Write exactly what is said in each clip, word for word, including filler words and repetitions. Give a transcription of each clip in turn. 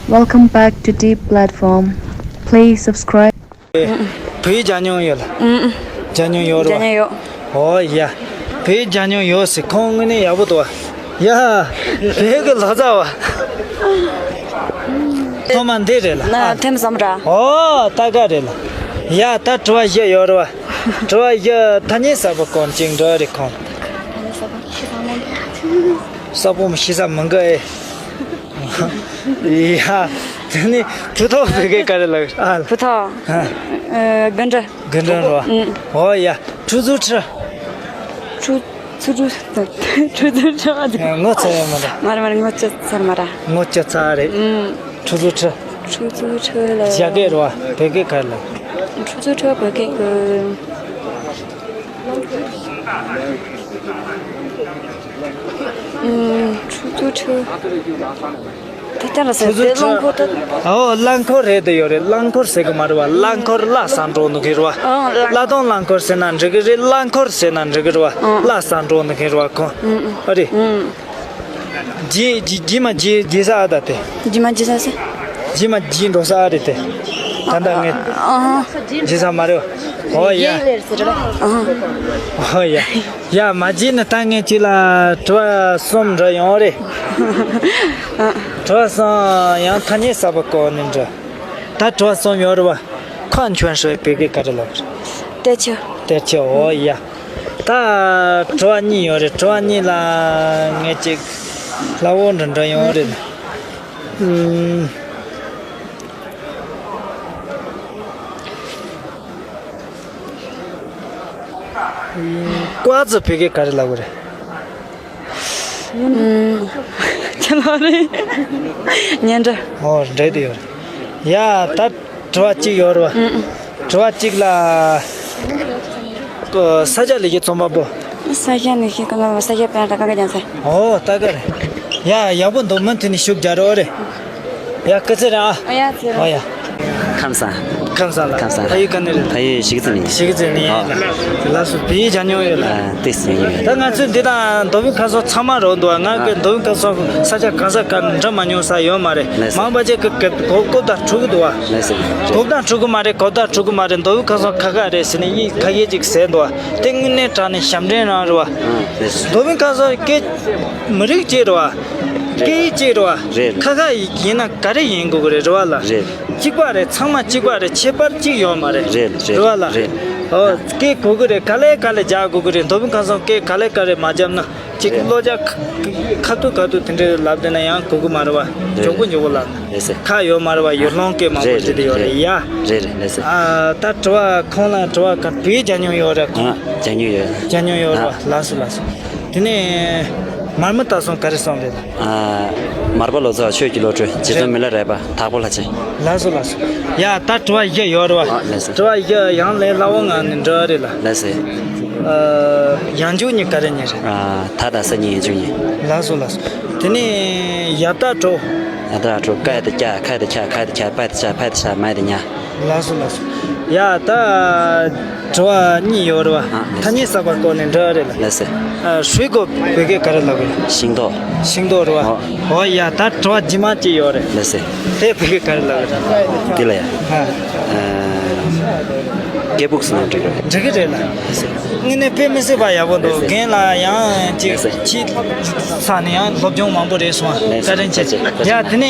Welcome back to Deep Platform. Please subscribe. བོད་ཡིག་སྦྱང་མྱོང་ཡོད་ལ། ཨུམ། སྦྱང་མྱོང་ཡོད་རེད་བ། སྦྱང་མྱོང་ཡོད། ཨོ་ཡ། བོད་ཡིག་སྦྱང་མྱོང་ཡོད་ཟེར། ཁོང་དངོས་གནས་ཡག་པོ་འདུག་བ། ཡ། བོད་ཀྱི་ལོ་ཙཱ་བ། ཐོག་མ་འདི་རེད་ལ། ན་ཨ། ཐེམ་བསམ་ར། ཨོ་ད་ག་རེད་ལ། ཡ་ད་དྲི་བ་བཞི་ཡོད་རེད་བ། དྲི་བ་བཞི་ཐ་སྙད་གསར་པ་སྐོར་ཅིག་འདྲི་རེད་ཁོང་། ས་བོན་ཤི་ས་མ་འདུག་ས་བོན་ཤི་ས་མི་འདུག་ཨེ། ཡ། དེ་ནི་བུ་ཐོག་བོད་སྐད་ག་རེ་ལབ། ཨ། བུ་ཐོག་ཨ། ཨ། དགུན་འབྲུ། དགུན་འབྲུ་རོ། ཨུ། ཨོ་ཡ། ཁྲུ་ཚུར་ཁྲི། ཁྲུ་ཚུར་ཁྲུ་ཚུར་ཁྲི་བ་འདུག་ངོ་ཚ་ཡ་མ་རེད། མ་རེད་མ་རེད། ངོ་ཚ་ཚར་མ་རེད། ངོ་ཚ་ཚར་རེད། ཨུ། ཁྲུ་ཚུར་ཁྲི། ཁྲུ་ཚུར་ཁྲི་ལ། རྒྱ་སྐད་རེད་བ། བོད་སྐད་ག་རེ་ལབ། ཁྲུ་ཚུར་ཁྲི་བོད་སྐད་གི། ཨུམ། ཁྲུ་ཚུར་ཁྲི། ད་ལྟ་ལ་ཟེར་ཁྲུ་ཚུར་དེ་རླངས་འཁོར་ད། ཨོ་རླངས་འཁོར་རེད་དེ་ཡོད་རེད། རླངས་འཁོར་ཟེར་གི་མ་རེད་བ། རླངས་འཁོར་གླ་ས་འགྲོ་འདུག་གི་རེད་བ། ཨོ་རླངས། གླ་གཏོང་རླངས་འཁོར་ཟེར་ན་འགྲིག་གི་རེད། རླངས་འཁོར་ཟེར་ན་འགྲིག་གི་རེད་བ། ཨོ། གླ་ས་འགྲོ་འདུག་གི་རེད་བ་ཁོང་། ཨུམ་ཨུམ། ཨ་རེད། ཨུམ། ཇི་ཇི་ཇི་མ་ཇི་ཇི་ས་ཨ་ད་དེ། ཇི་མ་ཇི་ས་སེ། ཇི་མ་ཇི་འགྲོ་ས་ཨ་རེད་དེ། ད་ད་ངས། ཨ། ཇི་ས་མ་རེད། ཨོ་ཡ། ཨ། ཨོ་ཡ། ཡ་མ་ཇི་ནི་ད་ངས་ཅི་ལ་དྲི་བ་གསུམ་འདྲ་ཡོང་རེད། དྲི་བ་གསུམ་ཡང་ཐ་སྙད་གསར་པ་སྐོར་ནས་འདྲ། ད་དྲི་བ་གསུམ་ཡོང་རེད་བ། ཁ་ཆོན་ཧྲོའི་བོད་སྐད་ག་རེ་ལབ་རེད། ཏེ་ཆོ། ཏེ་ཆོ་ཨོ་ཡ། ད་དྲི་བ་གཉིས་ཡོད་རེད། དྲི་བ་གཉིས་ལ་ངས་ཅིག་སླ་བོ་འདྲ་འདྲ་ཡོང་རེད། ཨུམ། ཀོ་ཙི་བོད་སྐད་ག་རེ་ལབ་དགོས་རེད། ཁྱེད་ལོ་རེད། ཉན་འདྲ། ཨོ་འདྲེ་དེ་ཡོད་རེད། ཡ་ད། དྲི་བ་གཅིག་ཡོད་རེད་བ། ཨུ། དྲི་བ་གཅིག་ལ། ཨ། ས་སྐྱ་ལེགས་སྐྱེས་རྩོམ་པ་པོ། ས་སྐྱ་ལེགས་སྐྱེས་ཀ་ལ་བ་ས་སྐྱ་པན་ར་ཀ་ཀ་ཀྱང་ས། ཨོ་ད་ག་རེད། ཡ་ཡག་པོ་འདུག་མུ་མཐུད་ནས་ཤུགས་རྒྱག་རོགས་རེད། ཡ་སྐུ་ཚེ་རིང་ཨ། ཨ་ཡ་ཚེ་རིང་། ཨོ་ཡ། ཁམས་བཟང་། ཁམས་བཟང་ལ། ཁམས་བཟང་། ཕ་ཡུལ་ག་ནས་རེད། ཕ་ཡུལ་གཞིས་རྩེ་ནས་ཡིན། གཞིས་རྩེ་ནས་ཡིན། ཨ། ལགས་སོ་བོད་ཡིག་སྦྱང་མྱོང་ཡོད་ལ། ཨ། ཏོག་ཙམ་ཡོད། ད་ང་ཚོས་འདི་དང་མདོ་དབུས་ཁམས་གསུམ་ཚང་མ་རོགས་འདུག་ང་གི་མདོ་དབུས་ཁམས་གསུམ་ས་ཆ་གང་ས་གང་འགྲོ་མ་མྱོང་ས་ཡོད་མ་རེད། ལགས་སོ། མང་པ་ཅིག་གི་གོ་གོ་བརྡ་འཕྲོད་ཀྱི་འདུག་བ། ལགས་སོ། གོ་བརྡ་འཕྲོད་ཀྱི་མ་རེད། གོ་བརྡ་འཕྲོད་ཀྱི་མ་རེད། མདོ་དབུས་ཁམས་གསུམ་ཁ་ཁ་རེད་ཟེར་ནས་ཡིད་ཁ་ཡིད་ཅིག་ཟེར་འདུག་བ། དེ་དངོས་གནས་དྲང་གནས་ཞབས་འདྲེན་རང་རེད་བ། ཨ། ལགས་སོ། མདོ་དབུས་ཁམས་གསུམ་སྐད་མི་རིགས་གཅིག་རེད་བ། སྐད་ཡིག་གཅིག་རེད་བ། རེད། ཁ་ཁ་ཡིན་ན་ག་རེ་ཡིན་དགོས་ཀྱི་རེད། རེད་བ་ལ། རེད། གཅིག་པ་རེད། ཚང་མ་གཅིག་པ་རེད། ཁྱད་པར་གཅིག་ཡོད་མ་རེད། རེད་རེད། རེད་བ་ལ། རེད། ཨོ་སྐད་གོ་གི་རེད། ག་ལེ་ག་ལེ་རྒྱག་དགོས་ཀྱི་རེད། མདོ་དབུས་ཁམས་གསུམ་སྐད་ག་ལེ་ག་ལེ་མ་བརྒྱབ་ན་ཅིག་བློ་རྒྱ་ཁ་ཐུག་ཁ་ཐུག་དེ་འདྲའི་ལབ་བསྡད་ན་ཡང་གོ་གི་མ་རེད་བ། རེད། མགྱོགས་པོ་མགྱོགས་པོ་ལབ་ན་ལགས་སེ། ཁ་ཡོད་མ་རེད་བ། ཡུལ་ལུང་སྐད་མང་པོ་རེད་བྲིས་བསྡད་ཡོད་རེད། རེད་ཡ། རེད་རེད་ལགས་སེ། ཨ་ད་དྲི་བ་ཁོང་ལ་དྲི་བ་ག་བོད་ཡིག་སྦྱང་མྱོང་ཡོད་རེད་ཁོང་། ཨ་སྦྱང་མྱོང་ཡོད། སྦྱང་མྱོང་ཡོད་རེད་བ། ཨ་ལགས་སོ་ལགས་སོ། དེ་ནས་མར་མི་ད་སོང་ག་རེ་སོང་རེད། ཨ། མར་པ་ལོ་ཙཱ་བ་ཆོས་ཀྱི་བློ་གྲོས། རྗེ་བཙུན་མི་ལ་རས་པ་དྭགས་པོ་ལྷ་ཆེན། ལགས་སོ་ལགས་སོ། ཡ་ད་དྲི་བ་བཞི་ཡོད་རེད་བ། ཨ་ལགས་སོ། དྲི་བ་བཞི་ཡང་ལས་སླ་བོ་ངང་ནས་འདྲི་བ་རེད་ལ། ལགས་སོ། ཨ། ཡང་འཇུག་གཉིས་ག་རེ་གཉིས་རེད། ཨ། ད་དང་ས་གཉིས་ཡང་འཇུག་གཉིས། ལགས་སོ་ལགས་སོ། དེ་ནས་ཡ་ད་དྲོ། ཡ་ད་དྲོ་ཀ་ཡ་ད་ཀྱ་ཁ་ཡ་ད་ཁྱ་ཁ་ཡ་ད་ཁྱ་པ་ཡ་ད་ཆ་ཕ་ཡ་ད་ཆ་མ་ཡ་ད་ཉ། ལགས་སོ་ལགས་སོ། ཡ་ད་དྲི་བ་གཉིས་ཡོད་རེད་བ། ཨ་ལགས་སོ། ཐ་སྙད་གསར་པ་སྐོར་ནས་འདྲི་བ་རེད་ལ། ལགས་སོ། ཨ། 水果 བོད་སྐད་ག་རེ་ལབ་དགོས། ཤིང་ཏོག་ཤིང་ཏོག་རེད་བ། ཨོ། ཨོ་ཡ་ད་དྲི་བ་རྗེས་མ་གཅིག་ཡོད་རེད། ལགས་སོ། དེ་བོད་སྐད་ག་རེ་ལབ་དགོས། འདི་ལ་ཡ། ཨ། ཨ། སྐད་སྦུག་ཟེར་ན་འགྲིག་གི་རེད། འགྲིག་གི་རེད་ལ། ལགས་སོ། དངོས་གནས་དཔེ་མི་སྲིད་པ་ཡག་པོ་འདུག་རྒན་ལགས་ཡང་ཅིག་ལགས་སོ། ཕྱི་ས་ནས་ཡང་སློབ་སྦྱོང་མང་པོ་རེད་སོང་། ལགས་སོ། བཀའ་དྲིན་ཆེ། ལགས་སོ། ཡ་དེ་ནས་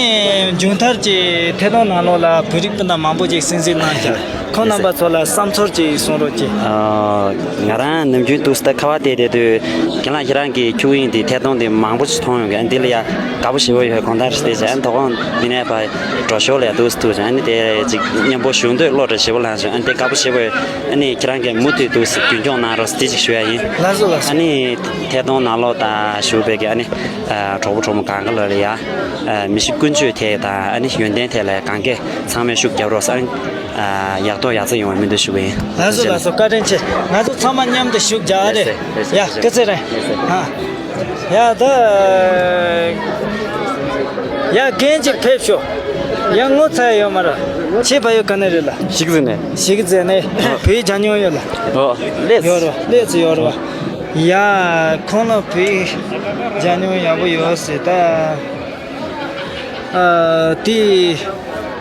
མཇུག་མཐར་གྱི་ཐད་གཏོང་ནང་ལོགས་ལ་བོད་རིགས་སྤུན་ཟླ་མང་པོ་ཅིག་གསན་གཟིགས་གནང་རྒྱུ། ཁོང་རྣམ་པ་ཚོ་ལ་བསམ་ཚུལ་ཅིག་གསུང་རོགས་གྱིས། ཨ། ང་རང་ནམ་རྒྱུན་དུས་ད་ཁ་བ་བལྟས་བསྡད་དུས་ཁྱེད་རང་ཁྱེད་རང་གི་ཁྱུག་དབྱིངས་དེ་ཐད་གཏོང་དེ་མང་པོ་ཞིག་མཐོང་ཡོང་གི། ཨ་འདི་ལ་ཡ་དགའ་པོ་ཞེ་པོ་ཡོད། དགོང་དག་རེ་བལྟས་བྱས་ཨ་དོ་དགོང་འདི་ནས་ཕར་འགྲོ་ཞོར་ལ་ཡ་འདུག་སེ་ཐུག་བྱས་ཨ་ནི་དེ་ཅིག་མཉམ་པོ་བཞུགས་འདོད་བློ་འདྲ་ཞེ་པོ་ལངས་བྱུང་། ཨ་ནི་དེ་དགའ་པོ་ཞེ་པོ་ཡོད། ཨ་ནི་ཁྱེད་རང་གིས་མུ་མཐུད་འདུག་སེ་རྒྱུན་འཁྱོངས་གནང་རོགས་ཟེར་དེ་ཅིག་ཞུ་ཡ་ཡིན། ལགས་སོ་ལགས་སོ། ཨ་ནི་ཐད་གཏོང་ནང་ལོགས་དང་བཞུགས་པའི་གི་ཨ་ནི་གྲོགས་པོ་གྲོགས་མོ་གང་ག་ལ་ལ་ཡ་མི་གཤིས་ཀུན་སྤྱོད་ཐད་དང་ཨ་ནི་ཡོན་ཏན་ཐད་ལ་ཡ་གང་གས་ཚང་མས་ཤུགས་རྒྱབ་རོགས་ཟེར། ཨ་ནི་ཡག་ཐོག་ཡག་བརྩེགས་ཡོང་བའི་སྨོན་འདུན་ཞུ་གི་ཡིན། ལགས་སོ་ལགས་སོ། བཀའ་དྲིན་ཆེ། ང་ཚོ་ཚང་མ་མཉམ་དུ་ཤུགས་རྒྱག་ཨ་རེ། ལགས་སོ། ཡ་སྐུ་ཚེ་རིང་། ལགས་སོ། ཨ། ཡ་ད། ཡ་རྒན་ཅིག་ཕེབས་ཤོག་ཡ་ངོ་ཚ་ཡ་ཡོད་མ་རེད། ཁྱེད་ཕ་ཡུལ་ག་ནས་རེད་ལ། གཞིས་རྩེ་ནས། གཞིས་རྩེ་ནས། ཨ། བོད་ཡིག་སྦྱང་མྱོང་ཡོད་ལ། ཨོ། ལེས། ཡོད་རེད་བ། ལེས་ཡོད་རེད་བ། ཡ་ཁོང་ལ་བོད་ཡིག་སྦྱང་མྱོང་ཡག་པོ་ཡོད་ཟེར་ད། ཨ། དེ་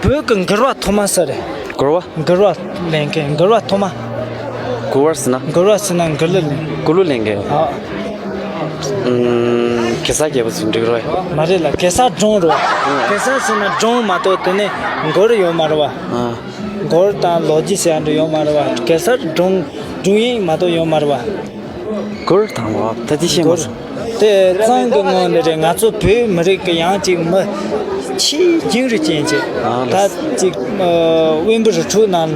བོད་ཀྱི་འགུལ་བ་ཐོག་མ་ས་རེད། འགུལ་བ། འགུལ་བ་ལེན་མཁན། འགུལ་བ་ཐོག་མ། འགུལ་བ་ཟེར་ན། འགུལ་བ་ཟེར་ན་འགུལ་ལུགས་ལེན། འགུལ་ལུགས་ལེན་མཁན། ཨ། ཨུམ། གེ་སར་རྒྱལ་པོ་ཟེར་འགྲིག་རོགས། མ་རེད་ལ། གེ་སར་སྒྲུང་རོ། ཨ། གེ་སར་ཟེར་ན་སྒྲུང་མ་གཏོགས་དེ་ནས་འགུལ་ཡོད་མ་རེད་བ། ཨ། འགུལ་དང་ལོ་རྒྱུས་ཟེར་ཡ་འདྲ་ཡོད་མ་རེད་བ། གེ་སར་སྒྲུང་སྒྲུང་ཡིག་མ་གཏོགས་ཡོད་མ་རེད་བ། གུར་དང་བ་ད་དེ་ཤེས་མ་གུར། སོང་། དེ་གཙང་གི་ངོས་ནས་རེད། ང་ཚོ་བོད་མི་རིགས་ཀྱི་ཡང་ཅིག་མི་ཆེས་རྒྱུན་རིང་ཅན་ཅིག་ཨ་ལགས། ད་ཅིག་ཨ། དབོན་པོ་རི་ཁྲོད་ནང་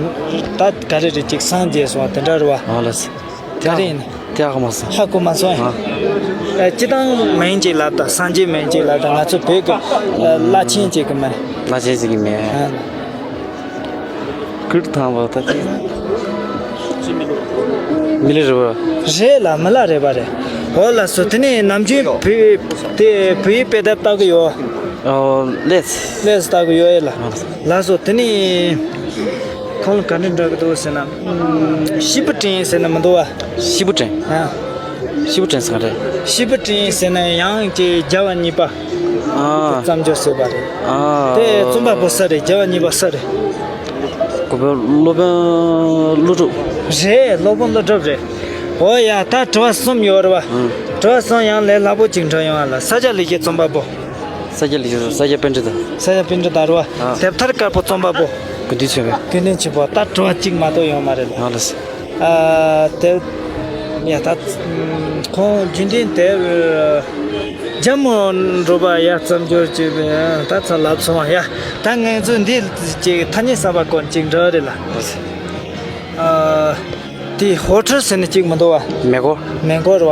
ད་ག་རེ་རེད། ཅིག་སངས་རྒྱས་སོང་བ་དེ་འདྲ་རེད་བ། ཨ་ལགས། ག་རེ་ཡིན། དེ་ཧ་གོ་མ་སོང་། ཧ་གོ་མ་སོང་། ཨ། ཨ། སྤྱིར་བཏང་མིང་ཅིག་ལབ་དང་། སངས་རྒྱས་མིང་ཅིག་ལབ་དང་། ང་ཚོ་བོད་ཀྱི་ཨ། བླ་ཆེན་ཅིག་གི་མིང་། བླ་ཆེན་ཅིག་གི་མིང་། ཨ། གུར་དང་བ་ད་དེ་མི་ལ་རེད་བ། རེད་ལ། མི་ལ་རེད་པ་རེད། འོ་ལགས་སོ། དེ་ནས་ནམ་རྒྱུན་བོད་དེ་བོད་ཡིག་དཔེ་དེབ་ལྟ་གི་ཡོད། ཨོ་ལེས། ལེས་ལྟ་གི་ཡོད་ཨེ་ལ། ལགས་སོ། དེ་ནས་ཁོང་ལ་ག་འདྲ་འདྲ་གི་འདུག་ཟེར་ན། ཨུམ། སྐྱིད་པོ་དྲན་ཟེར་ན་མི་འདུག་བ། སྐྱིད་པོ་དྲན། ཨ། སྐྱིད་པོ་དྲན་ཟེར་ག་རེད། སྐྱིད་པོ་དྲན་ཟེར་ན་ཡང་ཅིག་རྒྱལ་བ་གཉིས་པ། ཨ། བརྩམས་ཆོས་ཟེར་བ་རེད། ཨ། དེ་རྩོམ་པ་པོ་སུ་རེད། རྒྱལ་བ་གཉིས་པ་སུ་རེད། གོ་བོ་སློབ་དཔོན་ཀླུ་སྒྲུབ། རེད། སློབ་དཔོན་ཀླུ་སྒྲུབ་རེད། འོ་ཡ། ད་དྲི་བ་གསུམ་ཡོད་རེད་བ། ཨང་། དྲི་བ་གསུམ་ཡང་ལས་སླ་པོ་ཅིག་འདྲ་ཡོང་ཨ་ལ། ས་སྐྱ་ལེགས་བཤད་རྩོམ་པ་པོ། ས་སྐྱ་ལེགས་བཤད། ས་སྐྱ་པཎྜི་ཏ། ས་སྐྱ་པཎྜི་ཏ་རེད་བ། ཨ། དེབ་ཐེར་དཀར་པོ་རྩོམ་པ་པོ། དགེ་འདུན་ཆོས་འཕེལ། དགེ་འདུན་ཆོས་འཕེལ། ད་དྲི་བ་གཅིག་མ་གཏོགས་ཡོད་མ་རེད་ལ། ཨ་ལགས། ཨ། དེ། ཡ་ད། ཁོང་རྒྱུན་ལྡན་དེབ། རྒྱལ་མོ་འབྲོག་པ་ཡ་བརྩམས་ཆོས་བྱས་པའི་ད་ཚ་ལབ་སོང་ཡ། ད་ང་ཚོ་འདི་ཅིག་ཐ་སྙད་གསར་པ་སྐོར་ཅིག་འདྲ་རེད་ལ། ཨ། དེ་ཧོ་ཁྲི་ཟེར་ནས་ཅིག་མི་འདུག་བ། མེ་འཁོར། མེ་འཁོར་བ།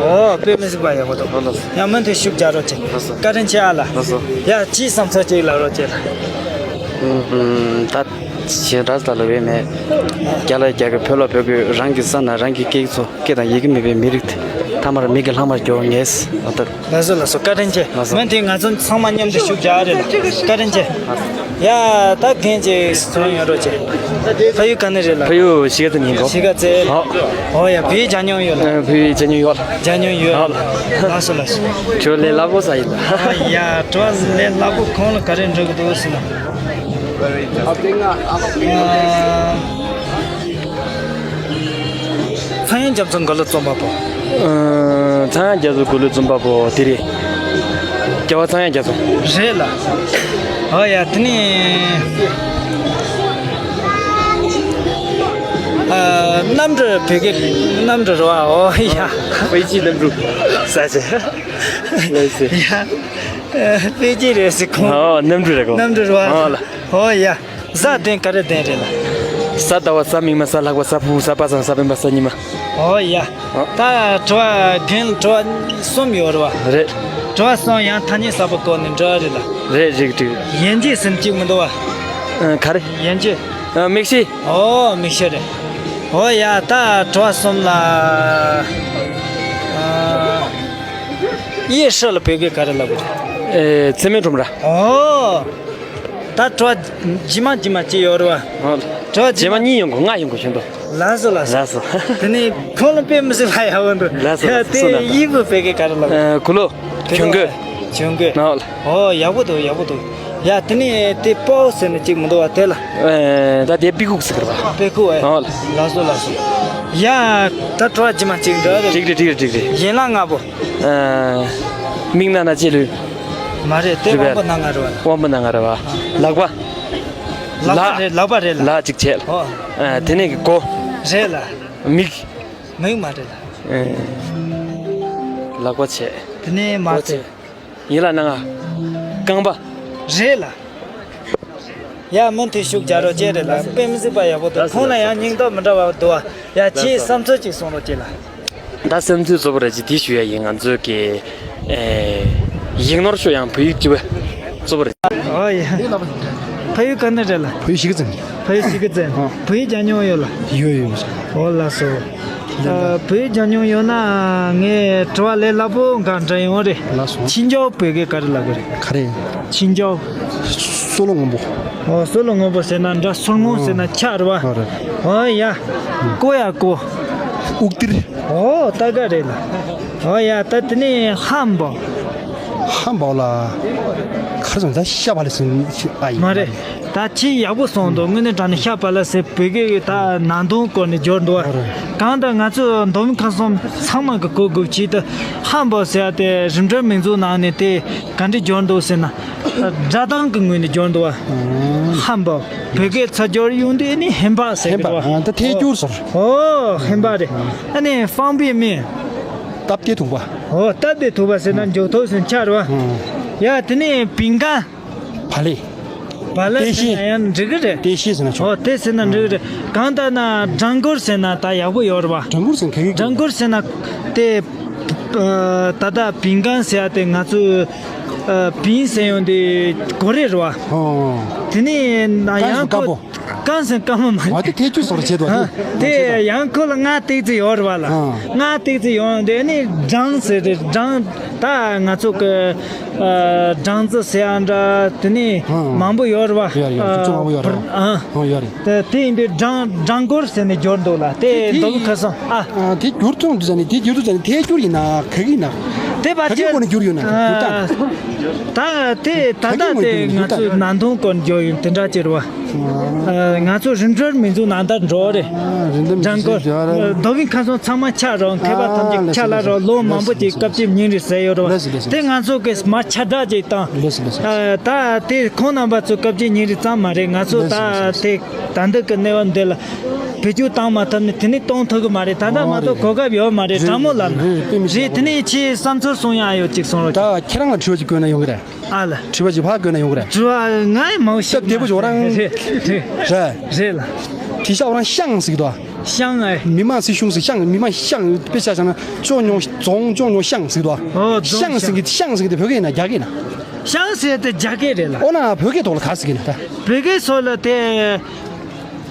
ཨོ། དཔེ་མི་སྲིད་པ་ཡག་པོ་འདུག་ལགས་སོ། ཡ་མུ་མཐུད་ཤུགས་རྒྱག་རོགས་བྱེད། ལགས་སོ། བཀའ་དྲིན་ཆེ་ཨ་ལ། ལགས་སོ། ཡ་ཅིའི་བསམ་ཚུལ་ཅིག་ལབ་རོགས་བྱེད་ལ། ཨུམ། ད་ཞེ་དྲག་ལ་ལབ་ཡས་མེད། རྒྱ་ལ་རྒྱ་གི་བོད་ལ་བོད་གི། རང་གི་ས་ན་རང་གི་སྐད་ཚོ། སྐད་དང་ཡི་གེ་མེད་པའི་མི་རིགས་དེ་ཐ་མར་མིག་གི་ལྷག་མར་འགྱུར་ངེས། ཨ་ད། ལགས་སོ་ལགས་སོ། བཀའ་དྲིན་ཆེ། ལགས་སོ། མུ་མཐུད་ང་ཚོ་ཚང་མ་མཉམ་དུ་ཤུགས་རྒྱག་རེད་ལ། བཀའ་དྲིན་ཆེ། ཡ་ད་རྒན་ཅིག་ཚོང་ཡོད་རོགས་ཆེ། ཕ་ཡུལ་ག་ནས་རེད་ལ། ཕ་ཡུལ་གཞིས་ཀ་རྩེ་ནས་ཡིན་གོ། གཞིས་ཀ་རྩེ། ཨོ། ཨོ་ཡ། བོད་ཡིག་སྦྱང་མྱོང་ཡོད་ལ། ཨ། བོད་ཡིག་སྦྱང་མྱོང་ཡོད་ལ། སྦྱང་མྱོང་ཡོད། ཨོ། ལགས་སོ་ལགས་སོ། ཁྱོད་ལས་སླ་པོ་ས་ཡིན་ལ། ཨོ་ཡ། བྲོ་ལས་སླ་པོ་ཁོང་ལ་ག་རེ་འགྲོ་གི་འདུག་ཟེར་ན། ཨ། ཚངས་དབྱངས་རྒྱ་མཚོ་མགུར་གླུ་རྩོམ་པ་པོ། ཨ། ཚངས་དབྱངས་རྒྱ་མཚོ་མགུར་གླུ་རྩོམ་པ་པོ་དེ་རེད། རྒྱལ་བ་ཚངས་དབྱངས་རྒྱ་མཚོ། རེད་ལ། ཨོ་ཡ། དེ་ནི། ཨ། གནམ་གྲུ་བོད་སྐད་གནམ་གྲུ་རེད་བ། ཨོ་ཡ། དཔེ་ཆའི་གནམ་གྲུ། ས་ཆེ། ལགས་སོ། ཡ། ཨ། དཔེ་ཆ་རེད་ཟེར་ཁོང་། ཨོ། གནམ་གྲུ་རེད་གོ། གནམ་གྲུ་རེད་བ། ཨོ་ལ། ཨོ་ཡ། གཟའ་གདན་ག་རེ་གདན་རེད་ལ། གཟའ་ཟླ་བ། གཟའ་མིག་དམར། གཟའ་ལྷག་པ། གཟའ་ཕུར་བུ། གཟའ་པ་སངས། གཟའ་སྤེན་པ། གཟའ་ཉི་མ། ཨོ་ཡ། ཨོ། ད་དྲི་བ་རྒན་དྲི་བ་གསུམ་ཡོད་རེད་བ། རེད། དྲི་བ་གསུམ་ཡང་ཐ་སྙད་གསར་པ་སྐོར་ནས་འདྲི་བ་རེད་ལ། རེད་རེད་རེད། ཡན་ཆད་ཟེར་གཅིག་མི་འདུག་བ། ཨ། ག་རེ། ཡན་ཆད། ཨ། མིག་ཤེལ། ཨོ་མིག་ཤེལ་རེད། ཨོ་ཡ། ད་དྲི་བ་གསུམ་ལ། ཨ། གཡས་ཧྲི་ལ་བོད་སྐད་ག་རེ་ལབ་དགོས། ཨེ། མཚན་མོའི་ཁྲོམ་ར། ཨོ། ད་དྲི་བ་རྗེས་མ་རྗེས་མ་ཅི་ཡོད་རེད་བ། ཨོ། དྲི་བ་རྗེས་མ་གཉིས་ཡོང་གོ། ལྔ་ཡོང་གོ་ཤོད་དོ། ལགས་སོ་ལགས་སོ། ལགས་སོ། དེ་ནས་ཁོང་ལ་དཔེ་མི་སྲིད་ལ་ཡག་པོ་འདུག་ལགས་སོ། ཡ། དེ་གཡས་པོ་བོད་སྐད་ག་རེ་ལབ། ཨ། གུ་ལོ། གྱོན་གོས། གྱོན་གོས། ཨོ་ལ། ཨོ་ཡག་པོ་འདུག་ཡག་པོ་འདུག་ཡ། དེ་ནས་དེ་པའོ་ཟེར་ནས་གཅིག་མི་འདུག་བ་དེ་ལ། ཨེ། ད་དེ་པི་ཁུག་ཟེར་གི་རེད་པ། པི་ཁུག་ཨེ། ཨོ་ལ། ལགས་སོ་ལགས་སོ། ཡ། ད་དྲི་བ་རྗེས་མ་གཅིག་འདྲ་རེད། འགྲིག་རེད་འགྲིག་རེད་འགྲིག་རེད། ཡན་ལག་ལྔ་པོ། ཨ། མིག་ནང་ན་ཅི་ལུས། མ་རེད། དེ་རེད་པས། དབང་པོ་སྣ་ལྔ་རེད་པ། དབང་པོ་སྣ་ལྔ་རེད་པ། ལག་པ། ལག་པ་རེད། ལག་པ་རེད་ལ། ལག་གཅིག་བྱས། ཨོ། ཨ། དེ་ནས་གི་མགོ། རེད་ལ། མིག་མིག་མ་རེད་ལ། ཨེ། ལག་པ་བྱས། དེ་ནས་མ་མགོ་བྱས། ཡིན་ལ་སྣ་ལྔ། རྐང་པ། རེད་ལ། ཡ་མུ་མཐུད་ཤུགས་རྒྱག་རོགས་བྱེད་རེད་ལ། དཔེ་མི་སྲིད་པ་ཡག་པོ་འདུག་ཁོང་ལ་ཡང་སྙིང་སྟོབས་མི་འདྲ་བ་འདུག་བ། ཡ་ཁྱེད་བསམ་ཚུལ་ཅིག་གསུང་རོགས་བྱེད་ལ། ད་བསམ་ཚུལ་གཙོ་བོ་རེད་ཅེས་དེ་ཞུ་ཡ་ཡིན། ང་ཚོས་ཀྱི་ཨེ། ཡིག་ནོར་ཤོར་ཡང་བོད་ཡིག་གཅིག་པ་གཙོ་བོ་རེད། ཨོ་ཡ། ཕ་ཡུལ་ག་ནས་རེད་ལ། བོད་ཡིག་ཤིག་ཙམ། ཕ་ཡུལ་ཤིག་ཙམ། ཨ། བོད་ཡིག་སྦྱང་མྱོང་ཡོད་ལ། ཡོད་ཡོད། ཨོ་ལགས་སོ། ཨ། བོད་ཡིག་སྦྱང་མྱོང་ཡོད་ན་ངས་དྲི་བ་ལས་སླ་པོ་འགའ་འདྲི་ཡོང་རེད། ལགས་སོ། ཆིན་ཅའོ་བོད་སྐད་ག་རེ་ལབ་གི་རེད། ག་རེ། ཆིན་ཅའོ། སོལ་ལོ་སྔོན་པོ། ཨོ་སོལ་ལོ་སྔོན་པོ་ཟེར་ན་འདྲ། སོལ་སྔོན་ཟེར་ན་ཆག་རེད་པ། ཨོ་རེད། ཨོ་ཡ། ཀོ་ཡ་ཀོ། དབུགས་ཏིར། ཨོ་ད་ག་རེད་ལ། ཨོ་ཡ། ད་དེ་ནས་ཧམ་པོ། ཧམ་པོ་ལ། སོང་ད་ཤ་བ་ལ་སོང་ཨ་ཡིན། མ་རེད། ད་ཁྱི་ཡག་པོ་སོང་འདུག་དངོས་གནས་དྲང་གནས་ཤ་བ་ལ་སེ་བོད་སྐད་ད་ནང་དོན་སྐོར་ནས་འབྱོར་འདུག་བ། གང་ལྟར་ང་ཚོ་མདོ་དབུས་ཁམས་གསུམ་ཚང་མ་གི་གོ་དགོས་ཆེད་དུ་ཧམ་པ་ཟེར་ཡ་དེ་རིམ་གྲོའི་མིང་འཛུགས་ནང་ནས་དེ་ག་འདྲས་འབྱོར་འདུག་ཟེར་ན། སྒྲ་གདངས་ཀྱི་ངོས་ནས་འབྱོར་འདུག་བ། ཧམ་པ། བོད་སྐད་ཚུར་སྦྱོར་ཡོང་དུས་ནི་ཧེམ་པ་ཟེར་གི་འདུག་བ། ཧེམ་པ་ཨ་ད་ཐལ་འགྱུར་ཟེར། ཨོ་ཧེམ་པ་རེད། ཨ་ནི་方便面། སྟབས་བདེ་ཐུག་པ། ཨོ་སྟབས་བདེ་ཐུག་པ་ཟེར་ན་འཇུག་ཐོག་ཟེར་ཆ་རེད་བ། ཡ་དེ་ནི་饼干། བག་ལེབ། བག་ལེབ་ཟེར་ན་ཡང་འགྲིག་གི་རེད། ཏེ་ཤེས་ཟེར་ན་ཆོག་ཨོ་དེ་ཟེར་ན་འགྲིག་གི་རེད། གང་ལྟར་ན་སྦྲང་གུར་ཟེར་ན་ད་ཡག་པོ་ཡོད་རེད་བ། སྦྲང་གུར་ཟེར་ན་ག་གི་སྦྲང་གུར་ཟེར་ན་དེ། ད་ལྟ་饼干ཟེར་ཡ་དེ་ང་ཚོས་ཨ་饼ཟེར་ཡོང་དེ་གོ་རེ་རེད་བ། ཨོ། དེ་ནས་ན་ཡང་ཁོ་ཀ་ཟེར་ཀ་མོ་མ་ང་དེ་ཐལ་འགྱུར་སོགས་བྱེད་དོ་དེ། དེ་ཡང་ཁོ་ལ་ང་ཏིག་ཙི་ཡོད་རེད་བ་ལ། ང་ཏིག་ཙི་ཡོང་དེ་ནི་སྦྲང་ཟེར་རེད། སྦྲང་ད་ང་ཚོ་གི་ཨ་སྦྲང་རྩི་ཟེར་ཡ་འདྲ་དེ་ནི་མང་པོ་ཡོད་རེད་བ། ཡོད་རེད་ཡོད་རེད། ཁྱོད་ཚོ་མང་པོ་ཡོད་རེད་བ། ཨ། ཨོ་ཡོད་རེད། དེ་དེ་ཡིན་དུས་སྦྲང་སྦྲང་གུར་ཟེར་ནས་འབྱོར་འདུག་ལ་དེ་དེ་མདོ་དབུས་ཁམས་གསུམ་ཨ། ཨ་དེ་འགྱུར་ཐུབ་འདུག་ཟེར་ནས་དེ་འགྱུར་ཐུབ་ཟེར་ནས་དེ་འགྱུར་ཡིན་ན་ག་གི་ཡིན་ན། དེ་བ་ག་གི་ཅེ་སྒོ་ནས་འགྱུར་ཡོད་ན་འགྱུར་སྟངས། ད་དེ་ད་ག་གི་ལྟ་ངོས་དེ་འགྱུར་ཡོད་ན་ང་ཚོས་ནང་དོན་སྐོར་འགྱུར་ཡོད་དེ་འདྲ་ཅེར་བ། ཨ་ང་ཚོ་རིམ་གྲོར་མིང་འཛུགས་ནང་ལྟར་འགྲོ་རེད། རིམ་གྲོ་སྦྲང་གུར་མདོ་དབུས་ཁམས་གསུམ་ཚང་མ་ཆགས་རོགས་མཁས་པ་ཐམས་ཅད་ཆགས་ལ་རོགས་ལོ་མང་པོ་ཅིག་སྐབས་ཅིག་ཉིན་རེ་ཟེར་ཡོད་རོགས་དེ་ང་ཚོ་གིས་མ་ཆ་འདྲ་ཅིག་བཏང་། ལགས་སོ་ལགས་སོ། ད་དེ་ཁོང་རྣམ་པ་ཚོ་སྐབས་ཅིག་ཉིན་རེ་ཙམ་མ་རེད། ང་ཚོ་ད་དེ་ད་འདི་གི་གནས་བབ་འདི་ལ་བེད་སྤྱོད་བཏང་མ་ཐུབ་ནས་དེ་ནས་གཏོང་ཐུབ་གི་མ་རེད། ད་ལྟ་མ་གཏོགས་གོ་སྐབས་ཡོད་མ་རེད། དྲང་མོ་ལབ་ན་རེད། དེ་ནས་ཁྱེད་བསམ་ཚུལ་གསུང་ཡ་ཡོད་ཅིག་གསུང་རོགས། ད་ཁྱེད་རང་ལ་དྲི་བ་ཅིག་བཀོད་ན་ཡོང་གི་རེད། ཨ་ལ། དྲི་བ་ཅིག་ཕར་བཀོད་ན་ཡོང་གི་རེད། དྲི་བ་ང་ཡི་མང་ཤོས་སྟབས་བདེ་པོ་ཞིག་རང་རེད་རེད་རེད་རེད་ལ། དེ་ཤ་རང་ཤང་ཟིག་དོ། ཤང་ཨེ། མི་དམངས་སྲིད་གཞུང་ཟིག་ཤང་མི་དམངས་ཤང་དཔེ་ཆ་བཞག་ན་ཅོ་ཉོ་རྫོང་ཅོ་ཉོ་ཤང་ཟིག་དོ། ཨོ་རྫོང་ཤང་ཟིག་གི་ཤང་ཟིག་དེ་བོད་སྐད་ཡིན་ན་རྒྱ་སྐད་ཡིན་ན། ཤང་ཟེར་དེ་རྒྱ་སྐད་རེད་ལ། ཨོ་ན་བོད་སྐད་ཐོག་ལ་ག་ཟིག་ཡིན་ན་ད། བོད་སྐད་སོགས་ལ་དེ།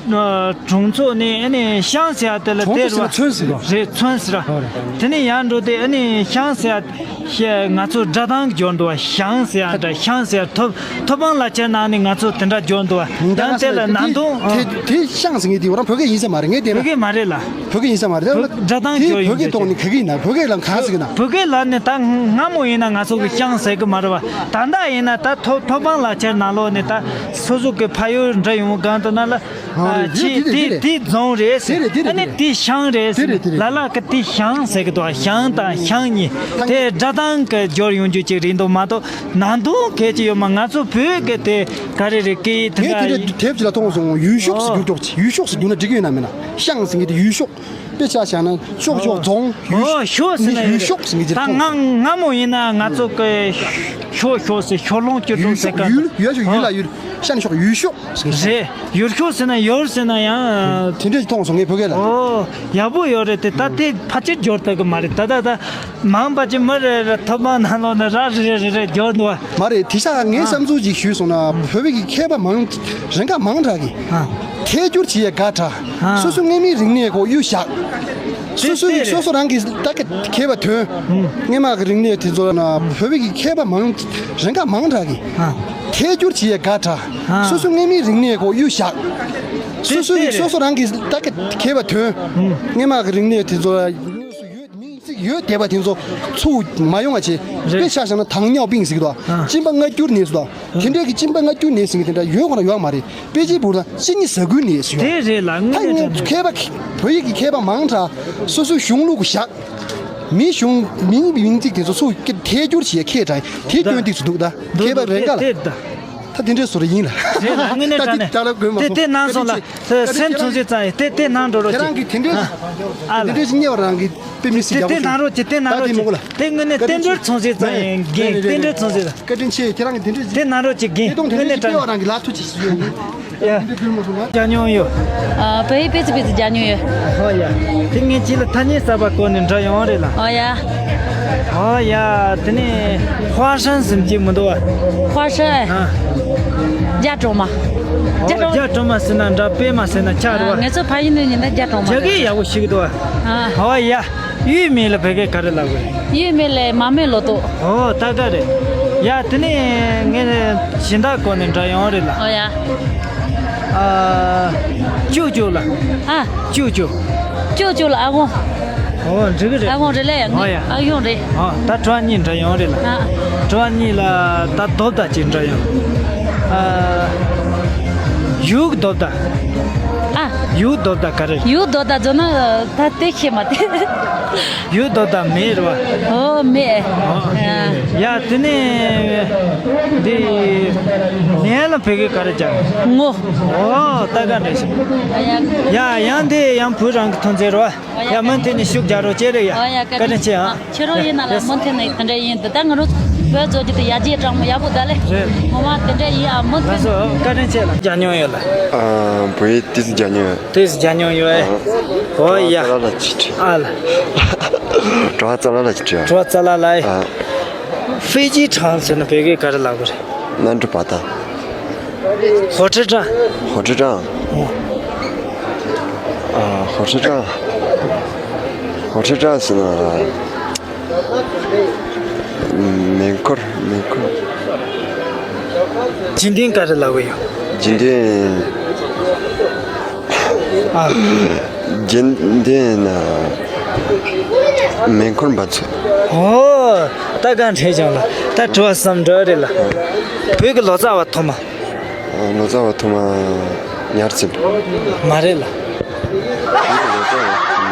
གྲོང་ཚོ་ནས་ཨ་ནི་ཤང་ཟེར་ཡ་དེ་ལ་གྲོང་ཚོ་དེ་ཟེར་ན་ཚོན་ཟེར་རོ། རེད་ཚོན་ཟེར་ར། ཨོ་རེད། དེ་ནས་ཡར་འགྲོ་དེ་ཨ་ནི་ཤང་ཟེར་ཡ་ཤ་ང་ཚོ་སྒྲ་གདངས་འབྱོར་འདུག་བ། ཤང་ཟེར་ཡ་འདྲ་ཤང་ཟེར་ཡ་ཐོབ་ཐོབ་དབང་ལག་ཁྱེར་ནང་ནས་ང་ཚོ་དེ་འདྲ་འབྱོར་འདུག་བ། ཡང་དེ་ལ་ནང་དོན་ཨ། དེ་དེ་ཤང་ཟེར་མཁན་དེ་རང་བོད་སྐད་ཡིན་ས་མ་རེད། ངས་བལྟས་ན་བོད་སྐད་མ་རེད་ལ། བོད་སྐད་ཡིན་ས་མ་རེད། བོད་སྒྲ་གདངས་དེ་འབྱོར་ཡོང་བོད་སྐད་རྒྱུ་ཐོག་ནས་ག་གི་ཡིན་ན་བོད་སྐད་ལ་གང་ཟེར་གི་ན། བོད་སྐད་ལ་ནི་ད་སྔ་མོ་ཡིན་ན་ང་ཚོ་གི་ཤང་ཟེར་གི་མ་རེད་བ། ད་ལྟ་ཡིན་ན་ད་ཐོབ་ཐོབ་དབང་ལག་ཁྱེར་ནང་ལོགས་ནས་ད་སོ་སོ་གི་ཕ་ཡུལ་འདྲ་ཡོང་གང་དུ་ན་ལ། ཨ་རེད། ཨ་དེ་ཅི་དེ་དེ་དེ་རེད། དེ་རྫོང་རེད་ཟེར། དེ་རེད་དེ་རེད་ཨ་ནི་དེ་རེད། དེ་ཤང་རེད་དེ་ཟེར། རེད་དེ་རེད། ལ་ལ་གི་དེ་ཤང་ཟེར་གི་འདུག་ཤང་དང་ཤང་གཉིས་དེ་སྒྲ་གདངས་གི་སྦྱོར་ཡོང་རྒྱུ་ཅིག་རེད་འདུག་མ་གཏོགས་ནང་དོན་གལ་ཆེ་ཡོད་མ། ང་ཚོ་བོད་གི་དེ་ག་རེ་རེད་སྐད་ཡིག་དེ་ངས་དེ་འདྲ་འདྲ་དེབ་ཅིག་ལ་མཐོང་སོང་། ཡུལ་ཤོག་ཟེར་ཨོ་རྒྱུ་འདུག་ཅིག་ཡུལ་ཤོག་ཟེར་རྒྱུ་ན་འགྲིག་གི་ཡོད་ན་མེད་ན། ཤང་ཟེར་གི་དེ་ཡུལ་ཤོག་དཔེ་ཆ་བཞག་ན་ཤོག་ཤོག་རྫོང་ཡུལ་ཨོ་ཤོག་ཟེར་ན་ཡུལ་ཤོག་ཟེར་གི་ཅིག་ད་མཐོང་སོང་། སྔ་སྔ་མོ་ཡིན་ན་ང་ཚོ་གི་ཤོག་ཤོག་ཟེར་ཤོག་ལོང་བཅུ་དྲུག་ཟེར་ག་ཡུལ་ཡུལ་ཤོག་ཡུལ་ལ་ཡུལ། ཤ་ནི་ཤོག་ཡུལ་ཤོག་ཟེར་གི་རེད། ཡུལ་ཤོག་ཟེར་ན་ཡུལ་ཟེར་ན་ཡང་། དེ་འདྲས་མཐོང་སོང་ངས་བོད་སྐད་ལ། ཨོ། ཡག་པོ་ཡོད་རེད་དེ་ད་དེ་ཕལ་ཆེར་འབྱོར་ཐུབ་གི་མ་རེད། ད་ད་ད་མང་པ་ཅིག་མི་རེ་རེ་ཐོབ་དབང་ནང་ལོགས་ནས་ར་རེ་རེ་རེ་འབྱོར་འདུག་བ། མ་རེད། དེ་ཤ་ངའི་ཨ་བསམ་ཚུལ་ཅིག་ཞུས་སོང་ན་བོད་པའི་གི་མཁས་པ་མང་རིགས་འགའ་མང་དྲགས་གི་ཨ། ཐད་སྒྱུར་བྱེད་ཡས་དགའ་དྲགས། ཨ། སོ་སོ་སྔ་མའི་རིག་གནས་ཁོ་གཡུ་བཞག་སོ་སོའི་དེ་རེད། སོ་སོ་རང་གི་ད་གི་མཁས་པ་ཐོན། ཨུམ། སྔ་མ་གི་རིག་གནས་དེ་ཚོ་ན་བོད་པའི་གི་མཁས་པ་མང་རིགས་འགའ་མང་དྲགས་གི་ཨ། ཐད་སྒྱུར་བྱེད་ཡས་དགའ་དྲགས། ཨ། སོ་སོ་སྔ་མའི་རིག་གནས་ཁོ་གཡུ་བཞག་སོ་སོའི་དེ་རེད། སོ་སོ་རང་གི་ད་གི་མཁས་པ་ཐོན། ཨུམ། སྔ་མ་གི་རིག་གནས་དེ་ཚོ་ཡོད་མིང་ཚིག་ཡོད་བསྡད་པ་དེ་ཚོ་ཚུར་མ་ཡོང་བ་བྱས། རེད། དཔེ་ཆ་བཞག་ན་糖尿病ཟེར་གི་འདུག་ཨ། གཅིན་པ་མངར་སྐྱུར་ནད་ཟེར་འདུག་དེ་འདྲའི་གི་གཅིན་པ་མངར་སྐྱུར་ནད་ཟེར་གི་དེ་འདྲ་ཡོད་གོ་ན་ཡོད་མ་རེད། དཔེ་ཆའི་བར་ན་གཅིན་སྙི་ཟ་ཁུའི་ནད་ཟེར་ཡོད། དེ་རེད་ལ་དངོས་གནས་དྲང་གནས། མཁས་པ་བོད་ཡིག་གི་མཁས་པ་མང་དྲགས་སོ་སོའི་གཞུང་ལུགས་བཞག་མི་གཞུང་མིང་མིང་ཚིག་དེ་ཚོ་ཚུར་ཐད་སྒྱུར་བྱས་མཁས་དྲགས་དེ་སྐྱོན་ཏིག་ཙམ་འདུག་ད་མཁས་པ་རེ་འགའ་ལ། དེ་ད། ད་དེ་འདྲའི་བཟོ་རེ་ཡིན་ལ། རེད་ལ་དངོས་གནས་དྲང་གནས་ད་དེ་ད་ལ་དགོས་མ་དེ་སོང་། དེ་གནང་སོང་ལ་སེམས་ཚོང་ཟེར་ཙང་དེ་དེ་གནང་འགྲོ་རོགས་ཁྱེད་རང་གིས་དེ་འདྲའི་ཨ་ལ་དེ་འདྲའི་ཞིག་རྙེད་པ་རང་གིས་དཔེ་མི་སྲིད་དེ་རྒྱ་དེ་པོ་ཞིག་གནང་རོགས་ཀྱི་དེ་གནང་རོགས་ཀྱི་དེ་ངོས་ནས་བསྟན་འགྲོར་ཚོང་ཟེར་ཙང་ཡིན་རྒན་བསྟན་འགྲོར་ཚོང་ཟེར་ཙང་། བཀའ་དྲིན་ཆེ། ཁྱེད་རང་གིས་དེ་འདྲའི་དེ་གནང་རོགས་ཀྱི་རྒན་དེ་དང་དེ་དངོས་གནས་དྲང་གནས་དེ་དེ་རང་གི་ལ་ཐུག་ཅིག་ཞུ་ཡོད་ཡིན། ཡ། རྒྱ་ཉོན་ཡོད། ཨ། བོད་ཡིག་སྤེལ་ཚིག་སྤེལ་ཚིག་རྒྱ་ཉོན་ཡོད། ཨོ་ཡ། དེ་ངས་ཁྱེད་ལ་ཐ་སྙད་གསར་པ་བཀོད་ནས་འདྲ་ཡོང་རེད་ལ། ཨོ་ཡ། ཨོ་ཡ། དེ་ནས་花生ཟེར་གྱི་མི་འདུག་བ། 花生ཨ། རྒྱ་གྲོ་མ། ཨོ་རྒྱ་གྲོ་མ། རྒྱ་གྲོ་མ་ཟེར་ན་འདྲ་པད་མ་ཟེར་ན་ཆགས་རེད་བ། ང་ཚོ་ཕ་ཡུལ་ནས་ཉིན་ལྟར་རྒྱ་གྲོ་མ་རྒྱ་སྐད་ཡག་པོ་ཤེས་ཀྱི་འདུག་བ། ཨ། ཨོ་ཡ། 玉米ལ་བོད་སྐད་ག་རེ་ལབ་དགོས་རེད། 玉米ལ་མ་རྨོས་ལོ་ཏོག་ཨོ་ད་ག་རེད། ཡ་དེ་ནས་ངས་གཞན་དག་སྐོར་ནས་འདྲ་ཡོང་རེད་ལ། ཨོ་ཡ། ཨ། ཅུ་ཅུ་ལ། ཨ། ཅུ་ཅུ། ཅུ་ཅུ་ལ་ཨ་ཁུ། ཨོ་འགྲིག་གི་རེད། ཨ་ཁོང་རེད་ལ་ཡང་ཨོ་ཡ། ཨ་ཡོང་རེད། ཨོ་ད་དྲི་བ་གཉིས་འདྲི་ཡོང་རེད་ལ། ཨ། དྲི་བ་གཉིས་ལ་ད་རྡོབ་ད་ཅིག་འདྲི་ཡོང་། ཨ། ཡུག་རྡོབ་ད། ཨ། ཡུག་རྡོབ་ད་ག་རེ། ཡུག་རྡོབ་ད་ཟེར་ན་ད་དེ་ཤེས་མ་དེ། ཡུག་རྡོབ་ད་མེ་རེད་བ། ཨོ་མེ། ཨོ། ཨ། ཡ་དེ་ནས་འདི་ནས་ལ་བོད་སྐད་ག་རེ་ཅག་ངོ་། ཨོ་ད་ག་འདྲ་ཞིག་ཡ་ཡང་འདི་ཡང་བོད་རང་གི་ཐོན་རྫས་རེད་བ། ཡ་མུ་མཐུད་ནས་ཤུགས་རྒྱག་རོགས་བྱེད་རེ་ཡ། ཨོ་ཡ་བཀའ་དྲིན་ཆེ་ཨ། ཁྱེད་རང་ཡིན་ན་ལ་མུ་མཐུད་ནས་དེ་འདྲ་ཡིན་འདི་ད་ང་རང་བོད་རྫོགས་རྒྱུ་དེ་ཡ་རྗེས་དྲང་མོ་ཡག་པོ་ད་ལེ། རེད། ངོ་མ་དེ་འདྲ་ཡིན་ཨ་མུ་མཐུད། ལགས་སོ་བཀའ་དྲིན་ཆེ་ལ། རྒྱག་མྱོང་ཡོད་ལ། ཨ་བོད་ཡིག་ཏིས་རྒྱག་མྱོང་ཡོད། ཏིས་རྒྱག་མྱོང་ཡོད་ཨེ། ཨོ་ཡ། ཙ་ལ་ལ་ཅི་ཁྲི། ཨ་ལ། གྲོ་ཙ་ལ་ལ་ཅི་ཁྲི། གྲོ་ཙ་ལ་ལ་ཨེ། ཨ། ཧྥེ་ཅི་ཁྲང་ཟེར་ན་བོད་སྐད་ག་རེ་ལབ་དགོས་རེད། 南乳巴达། 火车站། 火车站། ཨ། 火车站། 火车站ཟེར་ན། མེ་འཁོར། མེ་འཁོར། འཇིག་རྟེན་ག་རེ་ལབ་ཀྱི་ཡོད། འཇིག་རྟེན། ཨ། རྒྱུན་ལྡན་ན་མེ་འཁོར་འབབ་ཚུགས། ཨོ། ད་ག་འདྲ་བྱུང་ལ། ད་དྲི་བ་གསུམ་འདྲ་རེད་ལ། བོད་ཀྱི་ལོ་ཙཱ་བ་ཐོག་མ། ལོ་ཙཱ་བ་ཐོག་མ་ཉར་ཚེ། མ་རེད་ལ། བོད་ཀྱི་ལོ་ཙཱ་བ་ཐོག་མ་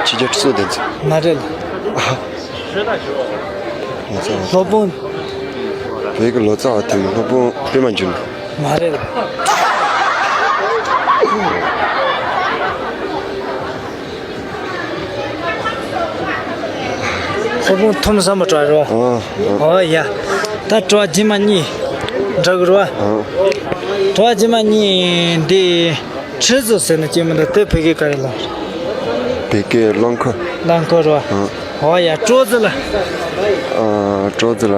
ཆོས་རྒྱལ་ཁྲི་སྲོང་ལྡེ་བཙན། མ་རེད་ལ། ལོ་ཙཱ་བ། སློབ་དཔོན། བོད་ཀྱི་ལོ་ཙཱ་བ་ཐོག་མ་སློབ་དཔོན་པད་མ་འབྱུང་གནས། མ་རེད་ལ། སློབ་དཔོན་ཐོམ་སམ་བྷོ་ཊ་རེད་བ། ཨོ། ཨོ་ཡ། ད་དྲི་བ་རྗེས་མ་གཉིས་འདྲི་དགོས་རེད་བ། ཨོ། དྲི་བ་རྗེས་མ་གཉིས་འདི་ཁྲི་ཟུར་ཟེར་ན་ཅི་མི་འདུག་དེ་བོད་སྐད་ག་རེ་ལབ། བོད་སྐད་རླངས་འཁོར། རླངས་འཁོར་རེད་བ། ཨོ། ཨོ་ཡ། ཀྲོ་ཙེ་ལ། ཨ། ཀྲོ་ཙེ་ལ།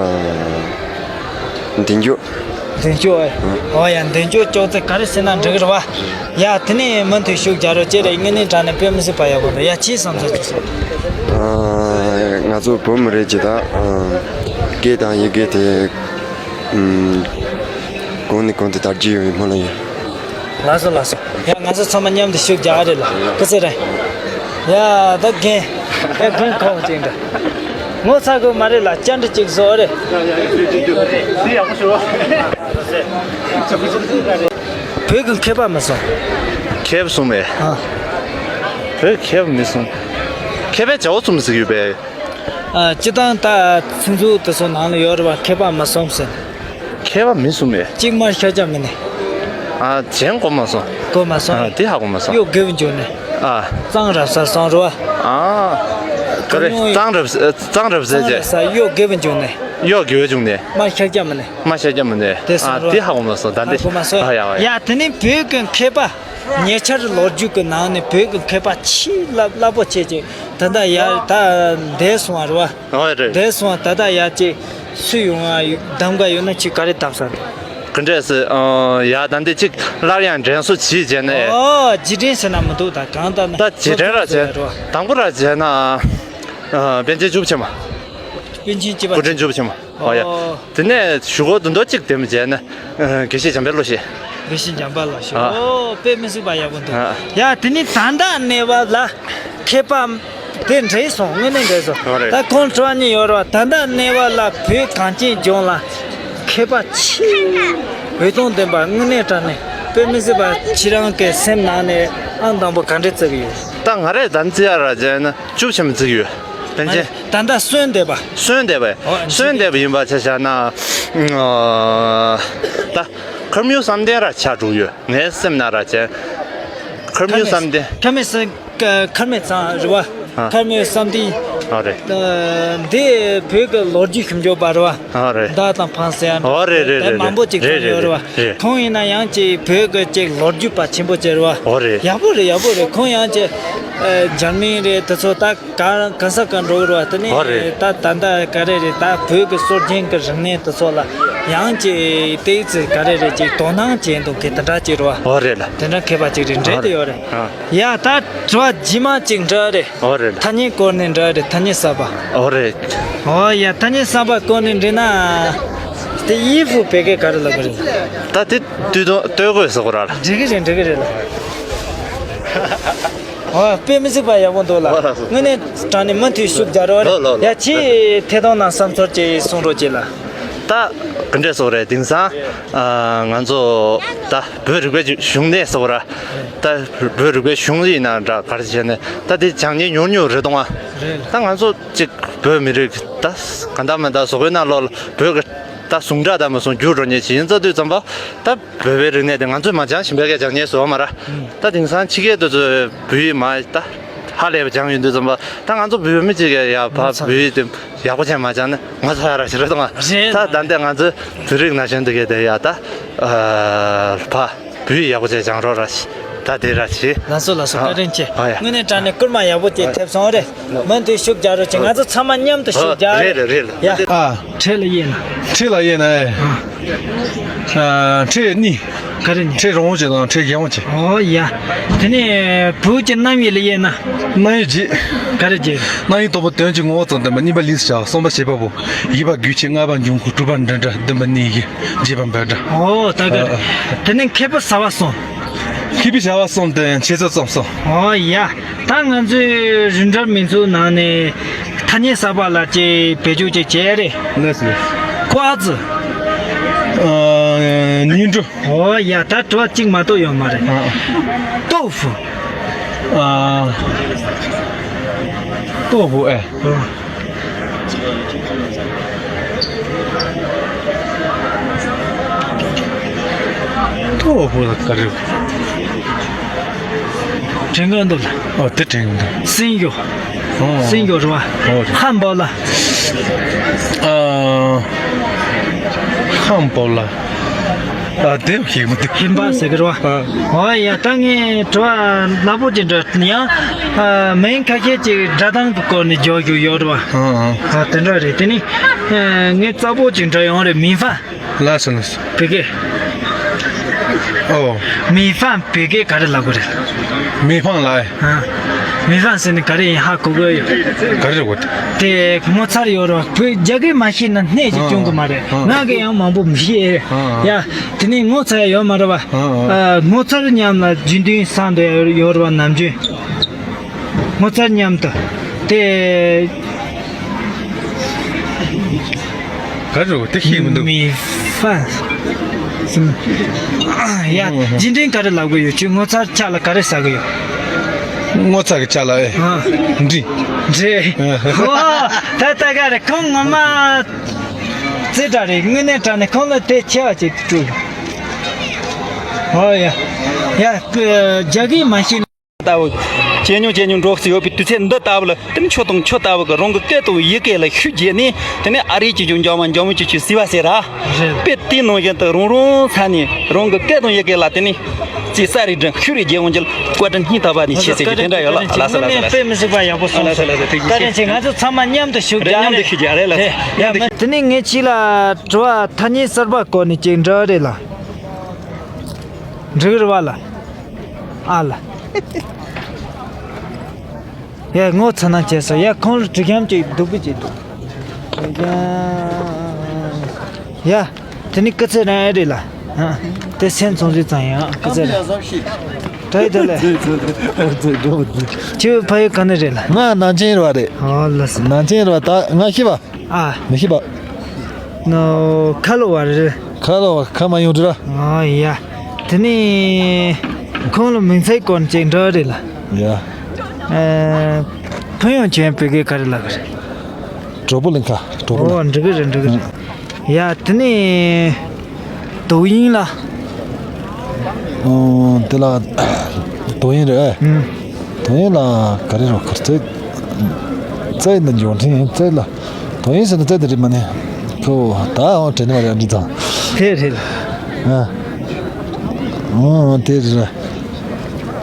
མདུན་ཅོག་མདུན་ཅོག་ཨེ། ཨོ་ཡ། མདུན་ཅོག་ཅོག་ཙེ་ག་རེ་ཟེར་ན་འགྲིག་གི་རེད་བ། ཡ་དེ་ནས་མུ་མཐུད་ཤུགས་རྒྱག་རོགས་བྱེད་རེ། དངོས་གནས་དྲང་གནས་དཔེ་མི་སྲིད་པ་ཡག་པོ་འདུག་ཡ་ཁྱེད་བསམ་ཚུལ་ཅིག་གསུང་། ཨ། ང་ཚོ་བོད་མི་རིགས་ཀྱི་ད། ཨ། སྐད་དང་ཡི་གེ་དེ། ཨམ། གོང་ནས་གོང་དུ་དར་རྒྱས་ཡོང་བའི་སྨོན་ལམ་ཡོད། ལགས་སོ་ལགས་སོ། ཡ་ང་ཚོ་ཚང་མ་མཉམ་དུ་ཤུགས་རྒྱག་རེད་ལ། ཀི་སེ་རེད། ཡ་ད་རྒན། ཡ་རྒན་ཁོང་ཅིག་འདྲ། ངོ་ཚ་དགོས་མ་རེད་ལ་བཅར་འདྲི་ཅིག་བཟོ་རེད། བོད་ཀྱི་མཁས་པ་མི་སོང་། མཁས་པ་སོང་མེད། ཨ། བོད་མཁས་པ་མི་སོང་། མཁས་པའི་བྱ་བ་གསུམ་ཟིག་ཡོད་པས། ཨ། སྤྱི་བཏང་ད་ཚིག་མཛོད་དེ་ཚོ་ནང་ལ་ཡོད་རེད་བ། མཁས་པ་མ་སོང་ཟེར། མཁས་པ་མི་གསུམ་མེད། གཅིག་མར་ཤར་རྒྱག་མི་ནི། ཨ། གཞན་གོ་མ་སོང་། གོ་མ་སོང་། ཨ། དེ་ཧ་གོ་མ་སོང་། གཡོ་དགེ་བའི་འཇུག་ནི། ཨ། གཙང་རབ་གསལ་སོང་རེད་བ། ཨ། ག་རེ། གང་ཡོང་། གཙང་རབ་གཙང་རབ་གསལ་གཙང་རབ་གསལ་གཡོ་དགེ་བའི་འཇུག་ནི། གཡོ་དགེ་བའི་འཇུག་ནི། མར་ཤར་རྒྱག་མི་ནི། མར་ཤར་རྒྱག་མི་ནི། དེ་སོང་རེད་བ། ཨ། དེ་ཧ་གོ་མ་སོང་། ད་འདི་ཧ་གོ་མ་སོང་། ཨ། ཡ་ཡ། ཡ་དེ་ནི་བོད་ཀྱི་མཁས་པ། ཉེ་ཆར་ལོ་རྒྱུས་ཀྱི་ནང་ནས་བོད་ཀྱི་མཁས་པ་ཆེས་རླབས་རླབས་པོ་ཆེ་ཅིག་ད་ལྟ་ཡར་ད་འདས་སོང་བ་རེད་བ། ཨོ་རེད། འདས་སོང་བ་ད་ལྟ་ཡར་ཅིག་སུ་ཡོང་བ་གདམ་ག་ཡོད་ན་ཁྱོས་ག་རེ་གདམ་ས་རེད། ག་འདྲས་སེ། ཨ། ཡ་ད་འདི་ཅིག་སླར་ཡང་དྲན་གསོ་བྱེད་བྱས་ནས། ཨོ་རྗེས་དྲན་ཟེར་ན་མི་འདུག་ད་གང་ལྟར་ན་ད་རྗེས་དྲན་ར་བྱས། དང་པོ་ར་བྱས་ན། ཨ། པཎ་ཆེན་བཅུ་བྱེ་མ། པཎ་ཆེན་བཅུ་པ། སྐུ་ཕྲེང་བཅུ་བྱེ་མ། ཨོ་ཡ། ཨོ། དེ་ནས་གཞུག་གུ་དོན་དག་གཅིག་དེ་མི་བྱས་ན། ཨ། དགེ་བཤེས་འཇམ་དཔལ་བློ་ཤེས། དགེ་བཤེས་འཇམ་དཔལ་བློ་ཤེས། ཨ། ཨོ་དཔེ་མི་སྲིད་པ་ཡག་པོ་འདུག་ཨ། ཡ་དེ་ནི་ད་ལྟ་གནས་བབ་ལ་མཁས་པ་དེ་འདྲས་སོང་། དངོས་གནས་འདྲས་སོང་། ཨོ་རེད། ད་ཁོང་དྲི་བ་གཉིས་ཡོད་རེད་བ། ད་ལྟ་གནས་བབ་ལ་བོད་གངས་ཅན་ལྗོངས་ལ་མཁས་པ་ཆེས་འོད་སྟོང་ལྡན་པ། དངོས་གནས་དྲང་གནས་དཔེ་མི་སྲིད་པ། ཁྱེད་རང་གི་སེམས་ནང་ནས་ཨང་དང་པོ་ག་འདྲས་བརྩི་གི་ཡོད། ད་ང་རས་ད་བརྩི་ཡ་ར་བྱས་ན་བཅུ་བྱེ་མ་བརྩི་གི་ཡོད། པཎ་ཆེན། ད་ལྟ་གསོན་བསྡད་པ། གསོན་བསྡད་པ། ཨོ། གསོན་བསྡད་པ་ཡིན་པ་ཆ་བཞག་ན། ཨ། ད་མཁར་རྨེའུ་བསམ་གཏན་ར་ཆགས་འགྲོ་ཡོད། ངའི་སེམས་ན་ར་བྱས། མཁར་རྨེའུ་བསམ་གཏན། མཁར་རྨེའུ་བསམ། མཁར་རྨེའུ་བསམ་རེད་བ། ཨ། མཁར་རྨེའུ་བསམ་གཏན། ཨ་རེད། ཨ། འདི་བོད་ཀྱི་ལོ་རྒྱུས་ཞིབ་འཇུག་པ་རེད་བ། ཨ་རེད། མདའ་དང་འཕང་ཟེར་ཡ། ཨོ་རེད་རེད། ད་རེད་མང་པོ་ཅིག་རེད། ཐོན་ཡོད་རེད་བ། རེད། ཁོང་ཡིན་ན་ཡང་ཅིག་བོད་ཀྱི་ཅིག་ལོ་རྒྱུས་པ་ཆེན་པོ་ཅིག་རེད་བ། ཨོ་རེད། ཡག་པོ་རེད། ཡག་པོ་རེད། ཁོང་ཡང་ཅིག་ཨ། འཇར་མན་རེད། དེ་ཚོ་ད་ག་ག་ས་ག་འགྲོ་གི་རེད་བ། དེ་ནས། ཨོ་རེད། ད་ད་ད་ག་རེ་རེད། ད་བོད་ཀྱི་སྲོལ་རྒྱུན་གྱི་རིག་གནས་དེ་ཚོ་ལ་ཡང་ཅིག་ཏོག་ཙམ་ག་རེ་རེད། ཅིག་དོ་སྣང་བྱས་འདུག་གི་དེ་འདྲ་ཅིག་རེད་བ། ཨོ་རེད་ལ། དེ་འདྲ་མཁས་པ་ཅིག་རེད། འགྲིག་གི་ཡོད་རེད། ཨ། ཡ་ད་དྲི་བ་རྗེས་མ་ཅིག་འདྲ་རེད། ཨོ་རེད། ཐ་སྙད་སྐོར་ནས་འདྲ་རེད། ཐ་སྙད་གསར་པ། ཨོ་རེད། ཨོ་ཡ། ཐ་སྙད་གསར་པ་སྐོར་ནས་འདྲི་ན། དེ་衣服བོད་སྐད་ག་རེ་ལབ་གི་རེད། ད་དེ་སྟོད་ཐུང་སྟོད་གོས་ཟེར་གོ་ར་ལ། འགྲིག་གི་རེད། འགྲིག་གི་རེད་ལ། ཨོ། དཔེ་མི་སྲིད་པ་ཡག་པོ་འདུག་ལགས། ལགས་སོ། དངོས་གནས་དྲང་གནས་མུ་མཐུད་ཤུགས་རྒྱག་རོགས་རེད། ལགས་ལགས་ལགས། ཡ། ཁྱེད་ཐད་གཏོང་ནང་བསམ་ཚོར་ཅིག་གསུང་རོགས་གྱིས་ལགས། ད་ག་འདྲས་སོགས་རེད། དེང་སང་ཨ་ང་ཚོ་ད་བོད་རིག་པའི་གཞུང་ནས་སོགས་ར། ད་བོད་རིག་པའི་གཞུང་ཡིན་ན་འདྲ། ག་རེ་བྱས་ནས་ད་དེ་སྦྱང་མཁན་ཉུང་ཉུང་རེད་འདུག་ཨ། རེད། ད་ང་ཚོ་གཅིག་བོད་མི་རིགས་ད་གང་ལྟར་མི་ལྟར་བཟོ་བཀོད་ནང་ལོགས་ལ་བོད་ཀྱི་ད་ཟུངས་ཁྲག་ལྟ་མ་སོང་འགྱུར་འགྲོ་མཁན་ཞིག་ཡིན་ཙང་། དུས་ཙམ་པ་ད་བོད་པའི་རིག་གནས་དེ་ང་ཚོས་མ་སྦྱངས་གཞན་པ་གིས་སྦྱང་མཁན་བཟོ་བ་མ་རེད། ད་དེང་སང་ཕྱི་རྒྱལ་དེ་ཚོས་བོད་ཡིག་མ་ད་ཧ་ལས་པ་སྦྱངས་ཡོང་དུས་ཙམ་པ། ད་ང་ཚོ་བོད་མི་གཅིག་གིས་ཡ་ཕ་ང་ཚོ་བོད་ཡིག་དེ་ཡག་པོ་བྱས་མ་སྦྱངས་ན་ངོ་ཚ་ཡ་ར་ཞིག་རེད་དང་། རེད། ད་ད་ལྟ་ང་ཚོའི་བོད་རིགས་ན་གཞོན་དེ་གས་དེ་ཡ་ད་ཨ་ཕ་བོད་ཡིག་ཡག་པོ་བྱས་སྦྱང་རོགས་ར་ཞིག་ད་དེ་ར་ཞིག་ལགས་སོ་ལགས་སོ། ཨ། བཀའ་དྲིན་ཆེ། ཨ་ཡ། དངོས་གནས་དྲང་གནས་སྐུལ་མ་ཡག་པོ་ཅིག་ཨ་ཐེབས་སོང་རེད། མུ་མཐུད་ཤུགས་རྒྱག་རོགས་གྱིས། ང་ཚོ་ཚང་མ་མཉམ་དུ་ཤུགས་རྒྱག་རེད། རེད་རེད་རེད། ཡ། ཨ། ཁྲེལ་ལ་དབྱེ་ན། ཁྲེལ་ལ་དབྱེ་ན། ཨ། ཨ། ཁྲེལ་གཉིས། ག་རེ་གཉིས། ཁྲེལ་རིང་པོ་ཅིག་དང་ཁྲེལ་རྒྱས་པོ་ཅིག་ཨོ་ཡ། དེ་ནས་བོད་ཀྱི་རྣམ་དབྱེ་ལ་དབྱེ་ན། རྣམ་དབྱེ་བརྒྱད། ག་རེ་བརྒྱད། རྣམ་དབྱེ་དང་པོ་དོན་གྱི་ངོ་བོ་ཙམ་བསྟན་པ། གཉིས་པ་ལུས་སུ་བྱ་བ། གསུམ་པ་བྱེད་པ་པོ། བཞི་པ་དགོས་ཆེད། ལྔ་པ་འབྱུང་ཁུངས། དྲུག་པ་འདྲེན་སྒྲ། བདུན་པ་གནས་ཡུལ། བརྒྱད་པ་འབོད་སྒྲ། ཨོ་ད་ག་རེ། ཨ། དེ་ནས་མཁས་པའི་བྱ་བ་གསུམ། མཁས་པའི་བྱ་བ་གསུམ་དེ་འཆད་རྩོད་རྩོམ་གསུམ། ཨོ་ཡ། ད་ང་ཚོའི་རིགས་འགྲེ་མིང་ཚིག་ནང་ནས་ཐ་སྙད་གསར་པ་ལ་ཅིག་བེད་སྤྱོད་ཅིག་བྱས་རེད། ལགས་སོ། ཀ་ཙི། ཨ། ཉིང་འགྲོས། ཨོ་ཡ། ད་དྲི་བ་གཅིག་མ་གཏོགས་ཡོད་མ་རེད། ཨ། ཏོ་ཧྥུ། ཨ། ཏོ་ཧྥུ་ཨེ། ཨ། ཏོ་ཧྥུ་ལ་ག་རེ། དྲན་གྱི་འདུག་ལགས། ཨོ་དེ་དྲན་གྱི་འདུག་སྲིན་གཡོག་ཨོ། སྲིན་གཡོག་རེད་པ། ཨོ་རེད། ཧམ་པོ་ལ། ཨ། ཧམ་པོ་ལ། ཨ་དེ་ཤེས་མི་འདུག་ཧིམ་པ་ཟེར་གི་རེད་པ། ཨ། ཨོ་ཡ། ད་ངས་དྲི་བ་སླ་པོ་ཅིག་འདྲི་ཡང་། ཨ། མིང་ཁ་ཤས་ཅིག་སྒྲ་གདངས་ཀྱི་སྐོར་ནས་བརྗོད་རྒྱུ་ཡོད་རེད་པ། ཨ་ཨ། ཨ་དེ་འདྲ་རེད། དེ་ནས་ངས་རྩ་བོ་ཅིག་འདྲི་ཡོང་རེད། མི་ཧྥན། ལགས་སོ་ལགས་སོ། བོད་སྐད། ཨོ། མི་ཧྥན་བོད་སྐད་ག་རེ་ལབ་དགོས་རེད། མི་ཧྥན་ལ། ཨ། མི་ཧྥན་ཟེར་ནས་ག་རེ་ཡིན་ཧ་གོ་གི་ཡོད། ག་རེ་རེད་གོ། དེ་ངོ་མཚར་ཡོད་རེད་པ། བོད་རྒྱ་སྐད་མ་ཤེས་ན་སྣེ་ཞིག་སྐྱོན་གི་མ་རེད། ཨ། ང་གི་ཡང་མང་པོ་མི་ཤེས། ཨ། ཡ། དེ་ནས་ངོ་མཚར་ཡོད་མ་རེད་པ། ཨ། ཨ། ངོ་མཚར་མཉམ་ལ་རྒྱུན་མཐུད་བསམ་དུ་ཡོད་རེད་པ། ནམ་རྒྱུན། ངོ་མཚར་མཉམ་དུ། དེ། ག་རེ་རེད་དེ་ཤེས་མི་འདུག་མི་ཧྥན། ཡ། རྒྱུན་ལྡན་ག་རེ་ལབ་གི་ཡོད། ཁྱོད་ངོ་མཚར་ཆ་ལ་ག་རེ་ཟ་གི་ཡོད། ངོ་མཚར་གི་ཆ་ལ་ཨེ། ཨ། འབྲས། འབྲས། ཨ། ཨོ། ད་ལྟ་ག་རེ་ཁོང་ངོ་མ་རྩེ་གྲ་རེད། དངོས་གནས་དྲང་གནས་ཁོང་ལ་དེ་ཆེ་བ་ཅིག་སྤྲོད་ཡོད། ཨོ་ཡ། ཡ། རྒྱ་སྐད་མ་ཤེས་ན། ལྟ་བུ། ཇེ་ཉུང་ཇེ་ཉུང་འགྲོ་བཞིན་ཡོད་པའི་དུས་ཚོད་འདི་ལྟ་བུ་ལ། དེ་ནི་ཁྱོད་དང་ཁྱོད་ལྟ་བུ་གིས་རང་གི་སྐད་དང་ཡི་གེ་ལ་ཤུགས་རྒྱབ་ནས། དེ་ནི་ཨ་རིའི་སྤྱི་ཁྱབ་འཇར་མན་འཇར་མན་སྤྱི་ཁྱབ་སིལ་བ་ཟེར་ར། རེད། དཔེ་དེའི་ནང་བཞིན་དུ་རང་རང་ས་ནས་རང་གི་སྐད་དང་ཡི་གེ་ལ་དེ་ནི་རྩེ་ས་རིག་སྒྲིམ་ཤུགས་རེ་རྒྱས་འོང་རྒྱུ་བཀའ་དྲིན་སྙིང་ཐག་པ་ནས་ཆེ་ཟེར་གྱི་དེ་འདྲ་ཡོད་ལགས། ལགས་སོ་ལགས་སོ་ལགས་སོ། དཔེ་མི་སྲིད་པ་ཡག་པོ་གསུངས་སོང་། ལགས་སོ་ལགས་སོ། ཐུགས་རྗེ་ཆེ། བཀའ་དྲིན་ཆེ། ང་ཚོ་ཚང་མ་མཉམ་དུ་ཤུགས་རྒྱག་རེད། མཉམ་དུ་ཤུགས་རྒྱག་རེད་ལགས། ཡ། དེ་ནི་ངས་ཁྱེད་ལ་དྲི་བ་ཐ་སྙད་གསར་པ་སྐོར་ནས་ཅིག་འདྲི་རེད་ལགས། འགྲིག་རེད་པ་ལགས། ཨ་ལ། ཡ། ངོ་ཚ་ན་བྱས་སོ། ཡ། ཁོང་ལ་དྲི་ཁྱམ་ཅིག་སྡུག་པོ་ཅིག་འདུག་ཡ། དེ་ནི་སྐུ་ཚེ་རིང་རེད་ལགས། ཨ། དེ་སེམས་ཚོང་ཟོས་ཙང་ཡང་སྐུ་ཚེ་རིང་། དྲ་ཡི་དོ་ལེ། ཁྱོད་ཕ་ཡུལ་ག་ནས་རེད་ལགས། ང་ནང་ཆེན་རེད་པ། རེད། ཨོ་ལགས་སོ། ནང་ཆེན་རེད་པ། ད་ང་ཤི་བ། ཨ། མི་ཤེས་པ། ནོ། ཁ་ལོ་བ་རེད། ཁ་ལོ་བ། ཁ་མ་ཡོང་དུས་ར། ཨོ་ཡ། དེ་ནི་ཁོང་ལ་མིང་ཚིག་སྐོར་ཅིག་འདྲི་རེད་ལགས། ཡ། ཨ། ཕུན་ཡང་ཆོས་བོད་སྐད་ག་རེ་ལབ་གི་རེད། གྲོགས་པོ་ལིང་ཁ། གྲོགས་པོ་ལིང་། ཨོ་འགྲིག་གི་རེད། འགྲིག་གི་རེད། ཡ། དེ་ནི་དོ་དབྱིངས་ལ། ཨོ་དེ་ལ་དོ་དབྱིངས་རེད། ཨུམ། དོ་དབྱིངས་ལ་ག་རེ་རོ་ཁར་རྩེ། རྩེ་ནི་འབྱོར་འཕྲིན་རྩེ་ལ། དོ་དབྱིངས་ཟེར་ན་རྩེ་དེ་རེད་མ་ནི། ཁོ་ད་འོང་དྲན་ནི་མ་རེད། འདི་ཙང་། དེ་རེད། ཨ། ཨོ་དེ་རེད།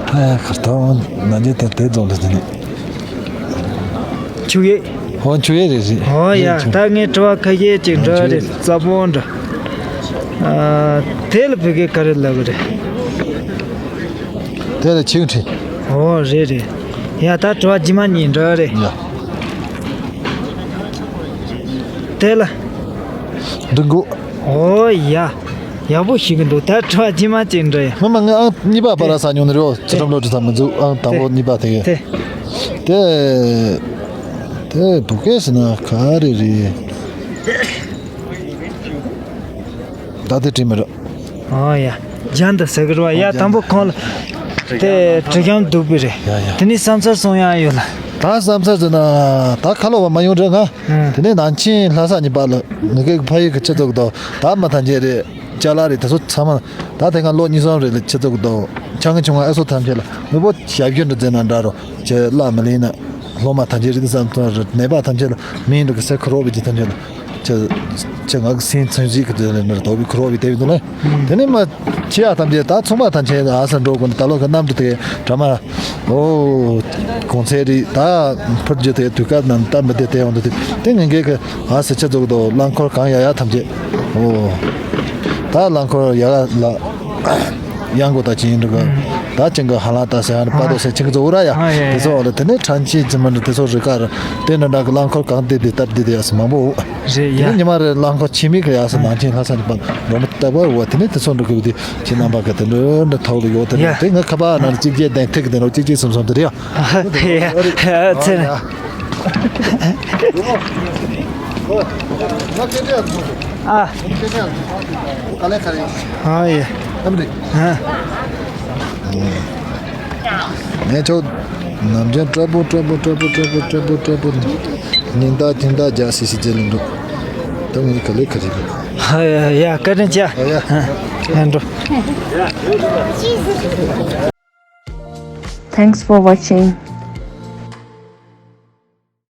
ཧ་ཡ་ཁར་ད་འོང་ན་རྒྱ་དེ་དེ་རྫོང་ལ་ཟེར་ནི། ཆུ་ཡེ། ཧོ་ཆུ་ཡེ་རེད་རེད། ཧོ་ཡ། ཆུ། ད་ངས་དྲི་བ་ཁ་ཤས་ཅིག་འདྲི་རེད། ཆུ་ཡེ། རྩ་བོ་འདྲི། ཨ། དེ་ལ་བོད་སྐད་ག་རེ་ལབ་གི་རེད། དེ་ལ་ཆིག་ཁྲི། ཧོ་རེད་རེད། ཡ། ད་དྲི་བ་རྗེས་མ་གཉིས་འདྲི་རེད། ཡ། དེ་ལ། འབྲི་འགོ། ཨོ་ཡ། ཡག་པོ་ཞིག་གི་འདུག་ད་དྲི་བ་ཅི་མ་ཅིག་འདྲ་ཡ། མི་མ་ངས་ཨང་གཉིས་པ་པ་ར་ས་ཉུང་ནི་རེད། ཚུལ་ཁྲིམས་སློབ་གྲྭ་ཚང་མི་འཛུགས་ཨང་དང་པོ་གཉིས་པ་དེ་གས། དེ་དེ་བུ་སྐད་ཟེར་ན་ག་རེ་རེད། ད་དེ་དྲིས་མི་རོགས། ཨོ་ཡ། ཇན་ད་ཟེར་གི་རེད་བ། ཡ་དང་པོ་ཁོང་ལ་དེ་དྲི་གམ་འདུག་པི་རེད། ཡ་ཡ། དེ་ནས་བསམ་ཚུལ་གསུང་ཡ་ཡོད་ལ། ད་བསམ་ཚུལ་ཟེར་ན་ད་ཁ་ལོ་བ་མ་ཡོང་རེད་ང་། ཨང་། དེ་ནས་ནང་ཆེན་ལྷ་ས་གཉིས་པ་ལ་ངི་གེ་ཕ་ཡུལ་གི་སྤྱི་ཚོགས་དང་ད་མ་ཐམས་ཅད་རེད། ཅ་ལག་རེད། དེ་ཚོ་ཚང་མ་ད་དེ་སྔ་ལོ་གཉིས་གསུམ་རེད་ལ་སྤྱི་ཚོགས་དང་ཆང་གི་ཆུང་བ་ཨེ་སོ་ཐམས་ཅད་ལ་མི་བོ་ཞབས་ཞུ་འདྲ་མཛད་ན་འདྲ་རོ། ཅི་ལ་མི་ལེན་ན་སློབ་མ་ཐམས་ཅད་རེད། དེ་བསམ་ཚུལ་རེད། ནད་པ་ཐམས་ཅད་ལ་མིང་འདྲ་གི་སེ་ཁ་རོག་བི་ཅི་ཐམས་ཅད་ལ། ཅི་ཅི་ང་གི་སེམས་ཚིམ་ཟིག་གི་དེ་ལ་ནར་དོ་བི་ཁ་རོག་བི་དེ་བི་དུ་ལ། དེ་ནས་མ་ཁྱི་ཡ་ཐམས་ཅད་ད་ཚོང་པ་ཐམས་ཅད་ཨ་ས་འགྲོ་དགོས་ནི་ད་ལོ་གི་གནམ་གྲུ་དེ་གྲ་མ། ཨོ། གོང་ཚད་རེད། ད་ཕུར་རྒྱུ་དེ་དུས་སྐབས་ནང་ལྟ་མི་བདེ་དེ་ཡོང་དུ་དེ་དེ་ངན་གེ་གི་ཨ་ས་ཆ་འཛུགས་དོ་རླངས་འཁོར་གང་ཡ་ཡ་ཐམས་ཅད། ཨོ། ད་རླངས་འཁོར་ཡ་ལ་ཡང་གོ་ད་ཅི་ཡིན་འགྲོ་གི། ད་ཅིང་གི་ཧ་ལ་ད་ཟེར་ཧ་ནི་པ་དོ་ཟེར་ཅིང་གི་ཛོ་ར་ཡ། ཨ་ཡ་ཡ། དེ་ཚོ་ལ་དེ་ནས་ཁྲན་ཆི་ཅི་མ་འདྲ་དེ་ཚོ་རི་ཀ་ར་དེ་འདྲ་འདྲ་གི་རླངས་འཁོར་གང་དེ་དེ་སྟབས་བདེ་དེ་ཡ་སི་མང་པོ། རེད་ཡ། དེ་ནས་ཉི་མ་རེ་རླངས་འཁོར་ཆི་མི་གི་ཡ་སི་ནང་ཆེན་ལྷ་ས་ནི་པ་འགྲོ་མི་ལྟ་བ་བ་དེ་ནས་དེ་ཚོ་འགྲོ་གི་དེ་ཁྱེད་རྣམ་པ་གི་དེ་འདྲ་འདྲ་ཐོག་ལ་ཡོད་དེ་ཡ། དེ་ང་ཁ་པ་ནང་གཅིག་རྗེས་དེ་ཐིག་དེ་འགྲོ་གཅིག་གཅིག་གསུམ་གསུམ་དེ་རེད་ཡ། ཡ་ཚེ་རིང་། ཨ། ཨ་ཡེ། ཨ། ངས་ཆོག་ནམ་རྒྱུན་སྤྲ་པོ་སྤྲ་པོ་སྤྲ་པོ་སྤྲ་པོ་སྤྲ་པོ་སྤྲ་པོ། ཉིན་ལྟར་ཉིན་ལྟར་རྒྱག་སི་སི་རྗེས་ལ་འགྲོ། ད་ངས་ག་ལེ་ག་རེ་རེད། ཡ་བཀའ་དྲིན་ཆེ། ཡ་འགྲོ། Thanks for watching.